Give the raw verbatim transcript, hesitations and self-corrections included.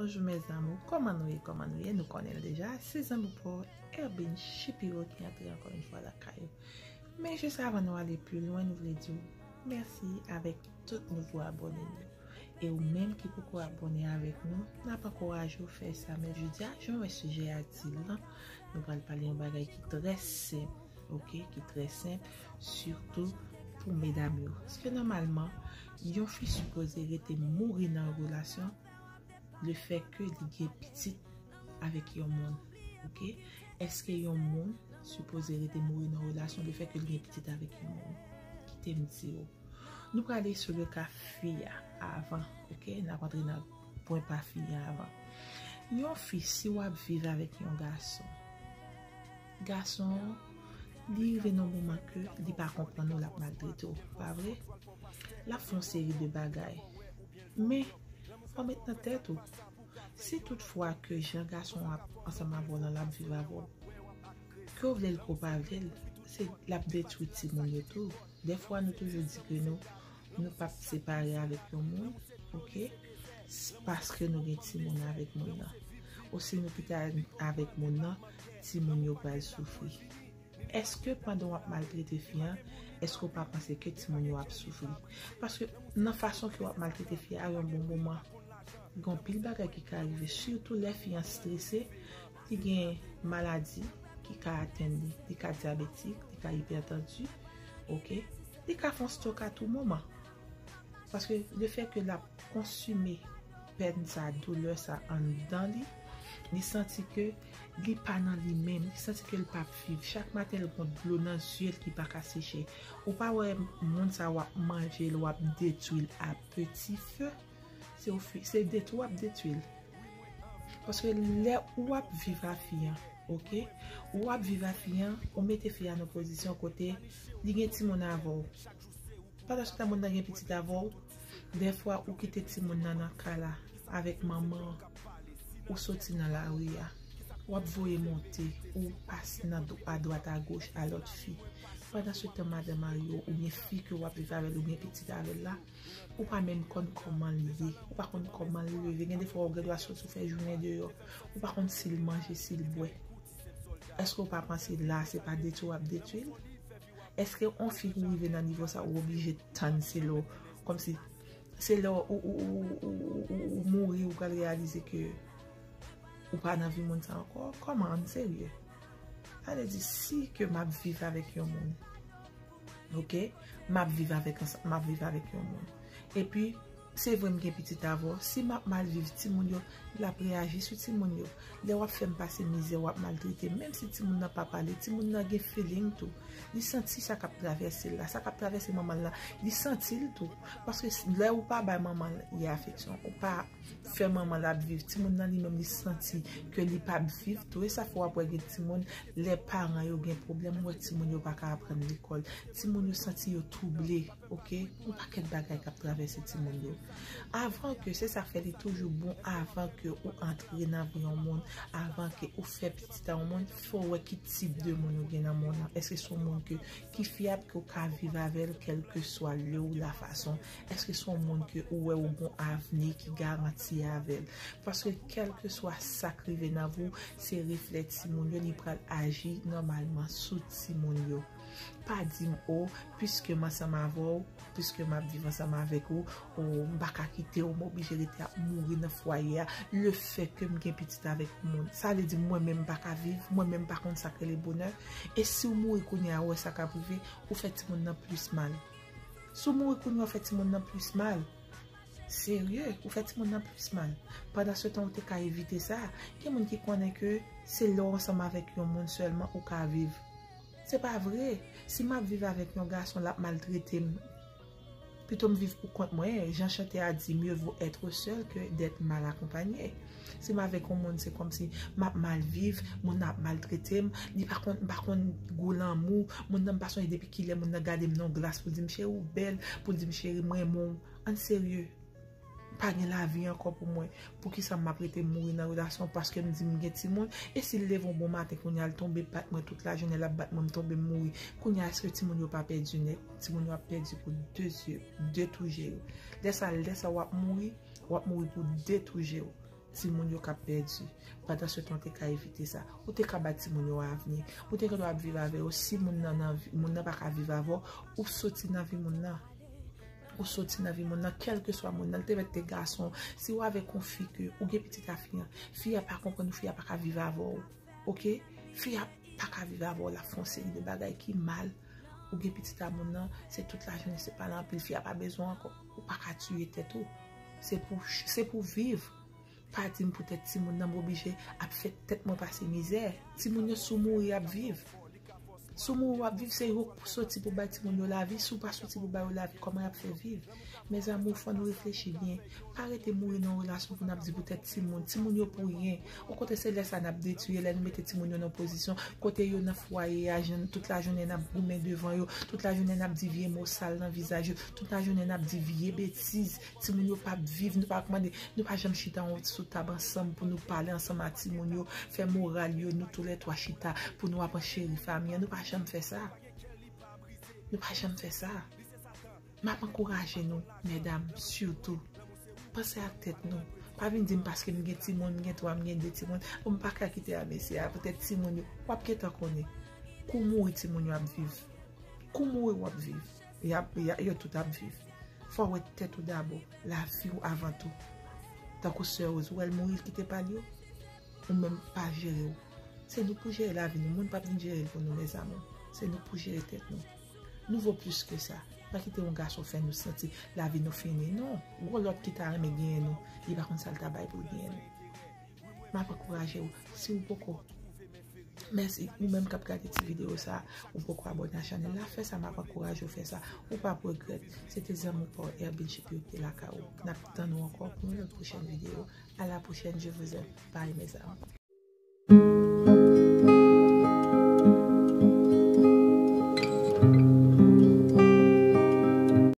Bonjou mes amours, kòman nou ye, kòman nou ye? Nou konnen l deja, se zanmi pou Erbin Shapiro ki antre ankò yon fwa lakay ou. Men jis avan nou ale pli lwen, nou vle di w mèsi avèk tout nouvo abòne nou. E ou menm ki poko abòne avèk nou, n ap ankouraje w fè sa. Men jodi a, jan w wè sijè a di l lan, nou pral pale yon bagay ki trè senp, oke, ki trè senp, sitou pou medam yo. Paske nòmalman, yon fi sipoze rete mouri nan relasyon lefètke li gen pitit avèk yon moun, oke? Èske yon moun sipoze rete mouri nan relasyon lefètke li gen pitit avèk yon moun? Kite m di w. Nou prale sou le ka fi a avan, oke? N ap antre nan pwen pa fi a avan. Yon fi, si w ap viv avèk yon gason, gason an, li rive nan moman ke li pa konprann ou, l ap maltrete w, pa vre? L ap fè yon seri de bagay. Men, fò w met nan tèt ou, si toutfwa ke jan gason an ap ansanm avè w lan, l ap viv avè w, ke w vle l ke w pa vle l, se l ap detwi timoun yo tou. Dèfwa, nou toujou di ke nou, nou p ap separe avèk yon moun, oke? S- Paske nou gen timoun avèk moun nan. Ou si nou kite a- avèk moun nan, timoun yo pral soufri. Èske pandan w ap maltrete fi an, èske w pa panse ke timoun yo ap soufri? Paske nan fason ke w ap maltrete fi a, yon bon moman, gen anpil bagay ki ka rive, sitou lè fi an strese, li gen maladi ki ka atenn li, li ka dyabetik, li ka ipètansi, oke? Li ka fè yon stroke a tou moman. Paske lefètke l ap konsime pèn sa, doulè sa anndan li, li santi ke li pa nan li menm, li santi ke l p ap viv. Chak maten, l gon dlo nan zye l ki pa ka seche. Ou pa wè moun sa w ap manje l, w ap detwi l a peti fe? Se w fi- se detwi w ap detwi l. Paske lè ou ap viv a fi an, oke? Ou ap viv a fi an, ou mete fi an nan pozisyon kote li gen timoun avè w. Pandan se tan moun nan gen pitit avè w, dèfwa ou kite timoun nan nan kay la avèk manman an, ou soti nan lari a, w ap voye monte, ou pase nan do- adwat agoch a lòt fi. Pandan se tan madanm mari w oubyen fi ke w ap viv avè l oubyen pitit avè l la, ou pa menm konn kòman l ye, ou pa konn kòman l leve. Gen defwa ou gen dwa soti ou fè jounen deyò, ou pa konn si l manje, si l bwè. Èske w pa panse la se pa detwi w ap detwi l? Èske yon fi ki rive nan nivo sa ou oblije tann se lè w, kòmsi se lè w ou, ou, ou, ou, ou, ou, ou mouri ou pral reyalize ke ou pa nan vi moun sa ankò? Kòman, ann serye? Sa vle di si ke m ap viv avèk yon moun, oke? M ap viv avèk ansanm, m ap viv avèk yon moun. Epi, se vre m gen pitit avè w. Si m ap mal viv, timoun yo, l ap reyaji sou timoun yo. Lè w ap fè m pase mizè, w ap maltrete m. Menm si timoun nan pa pale, timoun nan gen feeling tou. Li santi sa k ap travèse l la, sa k ap travèse manman l la. Li santi l tou. Paske s- lè ou pa bay manman l afeksyon, ou pa fè manman l ap viv, timoun nan li menm li santi ke li p ap viv tou. E sa fè w ap wè gen timoun, lè paran yo gen pwoblèm, ou wè timoun yo pa ka aprann lekòl. Timoun yo santi yo twouble, oke? Yon pakèt bagay k ap travèse timoun yo. Avan ke, se sa k fè li toujou bon, avan ke ou antre nan vi yon moun, avan ke ou fè pitit a yon moun, fò w wè ki tip de moun ou gen nan moun nan. Èske se yon moun ke, ki fyab, ke w ka viv avè l, kèlkeswa lè ou lafason? Èske se yon moun ke ou wè ou gon avni ki garanti avè l? Paske kèlkeswa sa k rive nan vi w, se reflè timoun yo, li pral aji nòmalman sou timoun yo. Pa di m, o, piske m ansanm avè w, piske m ap viv ansanm avèk ou, o, m pa ka kite w, m oblije rete ap mouri nan fwaye a. Lefètke m gen pitit avèk moun, sa vle di mwen menm m pa ka viv, mwen menm m pa konn sa k rele bonè. E si w mouri kounye a, ou wè sa k ap rive, ou fè timoun nan plis mal. Si w mouri kounye a, ou fè timoun nan plis mal. Serye, ou fè timoun nan plis mal. Pandan se tan, ou te ka evite sa. Gen moun ki konnen ke se lè w ansanm avèk yon moun sèlman ou ka viv. Se pa vre. Si m ap viv avèk yon gason, l ap maltrete m, pito m viv pou kont mwen. Jan chante a di, mieux vaut être seul que d'être mal accompagné. Si m avèk yon moun, se kòmsi m ap mal viv, moun nan ap maltrete m, li pa konn, m pa konn gou lanmou, moun nan m pa sonje depi kilè moun nan gade m nan yon glas pou l di m cheri w bèl, pou l di m cheri m renmen w. Ann serye. Pa gen lavi ankò pou mwen. Poukisa m ap rete mouri nan relasyon paske m di m gen timoun? E si l leve yon bon maten kounye a, l tonbe bat mwen tout lajounen, l ap bat mwen, m tonbe m mouri. Kounye a, èske timoun yo pa pèdi nèt? Timoun yo ap pèdi pou de zye, de tou je yo. Lè sa, lè sa w ap mouri, w ap mouri pou de tou je w. Timoun yo k ap pèdi. Pandan se tan, ou te ka evite sa. Ou te ka ba timoun yo avni. Ou te gen dwa ap viv avè yo. Si moun nan, nan vi, moun nan pa ka viv avè w, ou soti nan vi moun nan. Ou soti nan vi moun nan, kèlkeswa moun nan, li te mèt te gason. Si w avèk yon fi ke ou gen pitit a fi an, fi a pa konprann ou, fi a pa ka viv avè w. Oke? Fi a pa ka viv avè w, l ap fè yon seri de bagay ki mal. Ou gen pitit a moun nan, se tout lajounen se pale anpil, fi a pa bezwen ankò. Ou pa ka tiye tèt ou. Se pou, se pou viv. Pa di m poutèt timoun nan m oblije ap fè tèt mwen pase mizè. Timoun yo, si w mouri, y ap viv. Si w mouri, w ap viv, se ou k pou soti pou bay timoun yo lavi. Si w pa soti pou bay yo lavi, kòman y ap fè viv? Mezanmi, fò nou reflechi byen. Pa rete mouri nan yon relasyon pou n ap di poutèt timoun. Timoun yo pou ryen. Okontrè, se lè sa n ap detwi yo, lè nou mete timoun yo nan pozisyon kote yo nan fwaye a, tout lajounen n ap goumen devan yo, tout lajounen n ap di vye mo sal nan vizaj yo, tout lajounen n ap di vye betiz. Timoun yo p ap viv, nou pa mande, nou pa janm chita sou tab ansanm pou nou pale ansanm ak timoun yo, fè moral yo, nou toulètwa chita pou nou aprann cheri fanmi an. Nou pa janm fè sa. Nou pa janm fè sa. M ap ankouraje nou, medam, sitou. Panse ak tèt nou. Pa vin di m paske m gen timoun, m gen twa, m gen de timoun, m pa ka kite a mesye a poutèt timoun yo. W ap gentan konnen. Kou mouri timoun yo ap viv. Kou mouri w ap viv. Y ap, y a, yo tout ap viv. Fò w wè tèt ou dabò, lavi w avan tou. Tankou sè Rose, ou wè l mouri, l kite pa l yo. Ou menm pa jere w. Se nou pou jere lavi nou. Moun p ap vin jere l pou nou, mezanmi. Se nou pou jere tèt nou. Nou vo plis ke sa. Pa kite yon gason fè nou santi lavi nou fini. Non. Gon lòt ki ta renmen genyen nou. Li pa konn sa l ta bay pou l genyen nou. M ap ankouraje w. Si w poko Mèsi. Ou menm k ap gade ti videyo sa, ou poko abòne a chanèl la, fè sa, m ap ankouraje w fè sa. Ou p ap regrèt. Se te zanmi w pa w, Erbil Chipiot, te lakay ou. N ap tann ou ankò pou yon lòt pwochèn videyo. À la prochaine, je vous aime. Bye, mes amours.